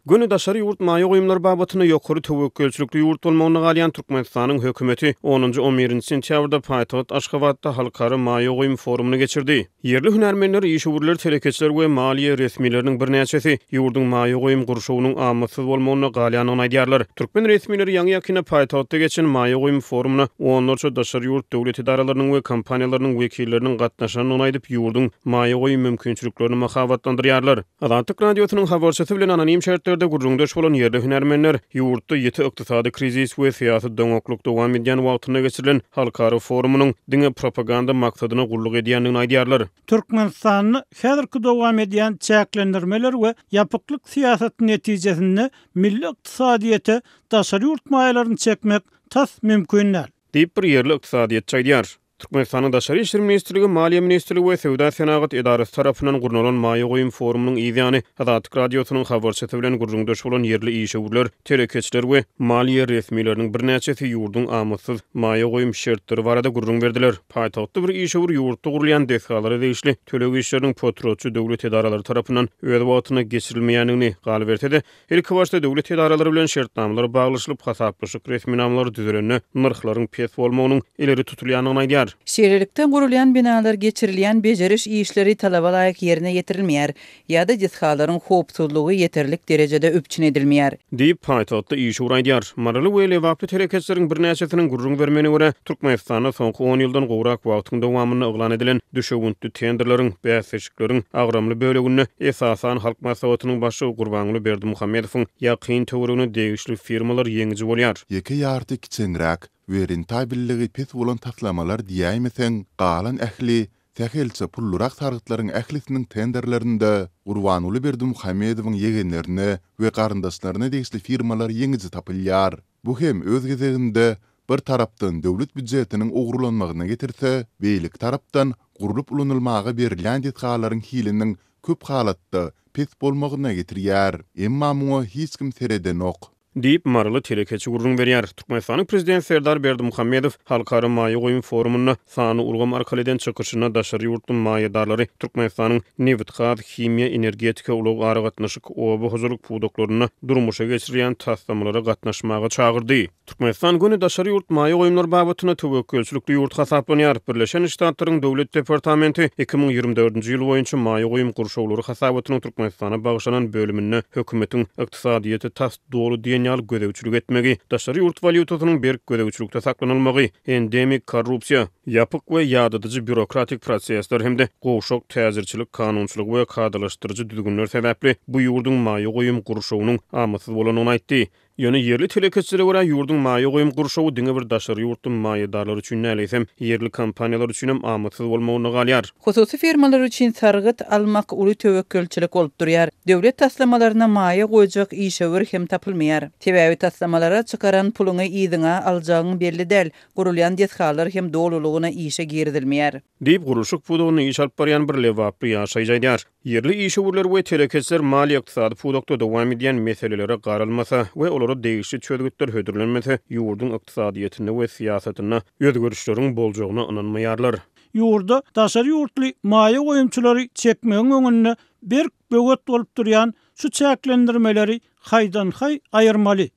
Göni daşary ýurt maýa goýumlary babatynda ýokary töwekgelçilikli ýurt bolmagynda galýan Türkmenistanyň hökümeti onunjy, on birinji sentýabrda paýtagt Aşgabatda halkara maýa goýum forumyny geçirdi. Ýerli hünärmenler, işewürler, telekeçiler we maliýe resmileriniň birnäçesi ýurduň maýa goýum gurşawynyň amatsyz bolmagynda galýandygyny aýdýarlar. Türkmen resmileri ýaňy-ýakynda paýtagtda geçen maýa goýum forumyna onlarça daşary ýurt döwlet edaralarynyň we kompaniýalarynyň wekilleriniň gatnaşandygyny aýdyp, ýurduň maýa goýum mümkinçiliklerini mahabatlandyrýarlar. Azatlyk Radiosynyň habarçysy bilen anonim şertlerde gürrüňdeş bolan ýerli hünärmenler ýurtda ýiti ykdysady krizis we syýasy doňaklyk dowam edýän wagtynda geçirilen halkara forumynyň diňe propaganda maksadyna gulluk edýändigini aýdýarlar. Türkmenistanda häzirki dowam edýän çäklendirmeler we ýapyklyk syýasaty netijesinde milli ykdysadyýete daşary ýurt maýalaryny çekmek tas mümkin däl. Diýip, bir ýerli ykdysadyýetçi aýdýar. Türkmenistanyň Daşary işler ministrligi, Maliýe ministrligi we Söwda-senagat edarasy tarapyndan gurnalan maýa goýum forumynyň yz ýany, Azatlyk Radiosynyň habarçysy bilen gürrüňdeş bolan ýerli işewürler, telekeçiler we maliýe resmileriniň birnäçesi ýurduň amatsyz maýa goýum şertleri barada gürrüň berdiler. Paýtagtda bir işewür ýurtda gurulýan desgalara degişli töleg işleriniň potratçy döwlet edaralary tarapyndan öz wagtynda geçirilmeýändigini, galyberse-de, Ilkibaşda döwlet edaralary bilen şertnamalar baglaşylyp, hasaplaşyk resminamalary düzülende nyrhlaryň pes bolmagynyň ileri tutulýandygyny aýdýar. Şeýlelikde, gurulýan binalar geçirilýän bejeriş işleri talaba laýyk ýerine ýetirilmeýär ýa-da desgalaryň howpsuzlygy ýeterlik derejede üpjün edilmeýär. Diýip, paýtagtda işewür aýdýar. Maryly we lebaply telekeçileriň birnäçesiniň gürrüň bermegine görä, Türkmenistanda soňky on ýyldan gowrak wagtyň dowamynda yglan edilen düşewüntli tenderleriň, bäsleşikleriň agramly böleginde esasan Halk Maslahatynyň Başlygy Gurbanguly Berdimuhamedowyň ýakyn töweregine degişli firmalar ýeňiji bolýar. Ýeke ýarty kiçeňräk we rentabelligi pes bolan taslamalar diýäýmeseň, galan ähli sähelçe pullurak sargytlaryň ählisiniň tenderlerinde Gurbanguly Berdimuhamedowyň ýegenlerine we garyndaşlaryna degişli firmalar ýeňiji tapylýar. Bu hem öz gezeginde bir tarapdan döwlet býujetiniň ogurlanmagyna getirse, beýleki tarapdan gurlup ulanylmaga berilýän desgalaryň hiliniň köp halatda pes bolmagyna getirýär. Emma muňa hiç kim seredenok. Diýip, maryly telekeçi gürrüň berýär. Türkmenistanyň Prezidenti Serdar Berdimuhamedow Halkara maýa goýum forumynda sanly ulgam arkaly eden çykyşynda daşary ýurtly maýadarlary Türkmenistanyň nebitgaz, himiýa, energetika, ulag-aragatnaşyk, oba hojalyk pudaklarynda durmuşa geçirilýän taslamalara gatnaşmaga çagyrdy. Türkmenistan göni daşary ýurt maýa goýumlary babatynda töwekgelçilikli ýurt hasaplanýar. Birleşen Ştatlaryň Döwlet departamenti 2024-nji ýyl boýunça maýa goýum gurşawlary hasabatynyň Türkmenistana bagyşlanan bölüminde hökümetiň ykdysadyýete tas doly diýen ýaly gözegçilik etmegi, daşary ýurt walýutasynyň berk gözegçilikde saklanylmagy, endemik korrupsiýa, ýapyk we ýadadyjy býurokratik prosesler hem-de gowşak täjirçilik kanunçylygy we kadalaşdyryjy düzgünler sebäpli bu ýurduň maýa goýum gurşawynyň amatsyz bolandygyny aýtdy. Ýöne ýerli telekeçilere görä, ýurduň maýa goýum gurşawy diňe bir daşary ýurtly maýadarlar üçin däl, eýsem, ýerli kompaniýalar üçinem amatsyz bolmagynda galýar. Hususy firmalar üçin sargyt almak uly töwekgelçilik bolup durýar. Döwlet taslamalaryna maýa goýjak işewür hem tapylmaýar. Sebäbi taslamalara çykaran puluňy yzyňa aljagyň belli däl, gurulýan desgalar hem dolulygyna işe girizilmeýär. Diýip, gurluşyk pudagynda iş alyp barýan bir lebaply ýaşaýjy aýdýar. Ýerli işewürler we telekeçiler maliýe-ykdysady pudakda dowam edýän meselelere garalmasa we olara degişli çözgütler hödürlenmese, ýurduň ykdysadyýetinde we syýasatynda özgerişleriň boljagyna ynanmaýarlar. Ýurda daşary ýurtly maýa goýumçylary çekmegiň öňünde berk böwet bolup durýan şu çäklendirmeleri haýdan-haý aýyrmaly.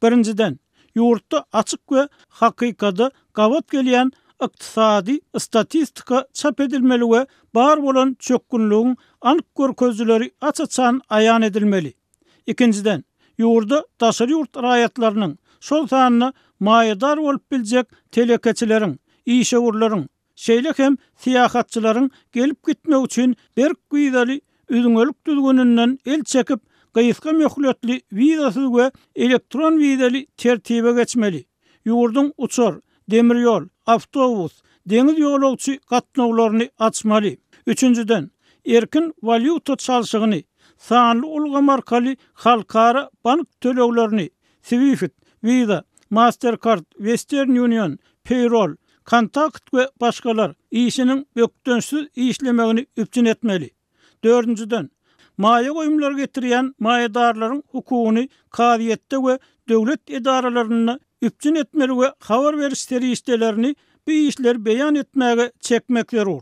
Birinjiden, ýurtda açyk we hakykada gabat gelýän ykdysady statistika çap edilmeli we bar bolan çökgünligiň anyk görkezijileri aç-açan aýan edilmeli. Ikinjiden, ýurda daşary ýurt raýatlarynyň, şol sanda maýadar bolup biljek telekeçileriň, işewürleriň, Şeýle hem syýahatçylaryň gelip-gitmegi üçin berk wizaly üzňelik düzgüninden el çekip, gysga möhletli wizasyz we elektron wizali tertibe geçmeli. Ýurduň uçar, demir ýol, awtobus, deňiz ýolagçy gatnawlaryny açmaly. Üçünjiden, erkin walýuta çalşygyny, sanly ulgam arkaly halkara bank töleglerini, Swift, Visa, Mastercard, Western Union, Payroll, Kontakt we başgalar, işiniň bökdençsiz işlemegini üpjün etmeli. Dördünjiden, maýa goýumlary getirýän maýadarlaryň hukugyny kazyýetde we döwlet edaralarynda üpjün etmeli we habar beriş serişdelerini bu işleri beýan etmäge çekmek zerur.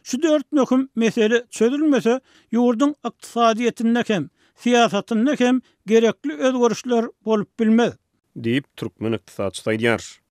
Şu dört möhüm mesele çözülmese, ýurduň ykdysadyýetinde hem, syýasatynda hem gerekli özgerişler bolup bilmez. Diýip, türkmen ykdysatçysy aýdýar.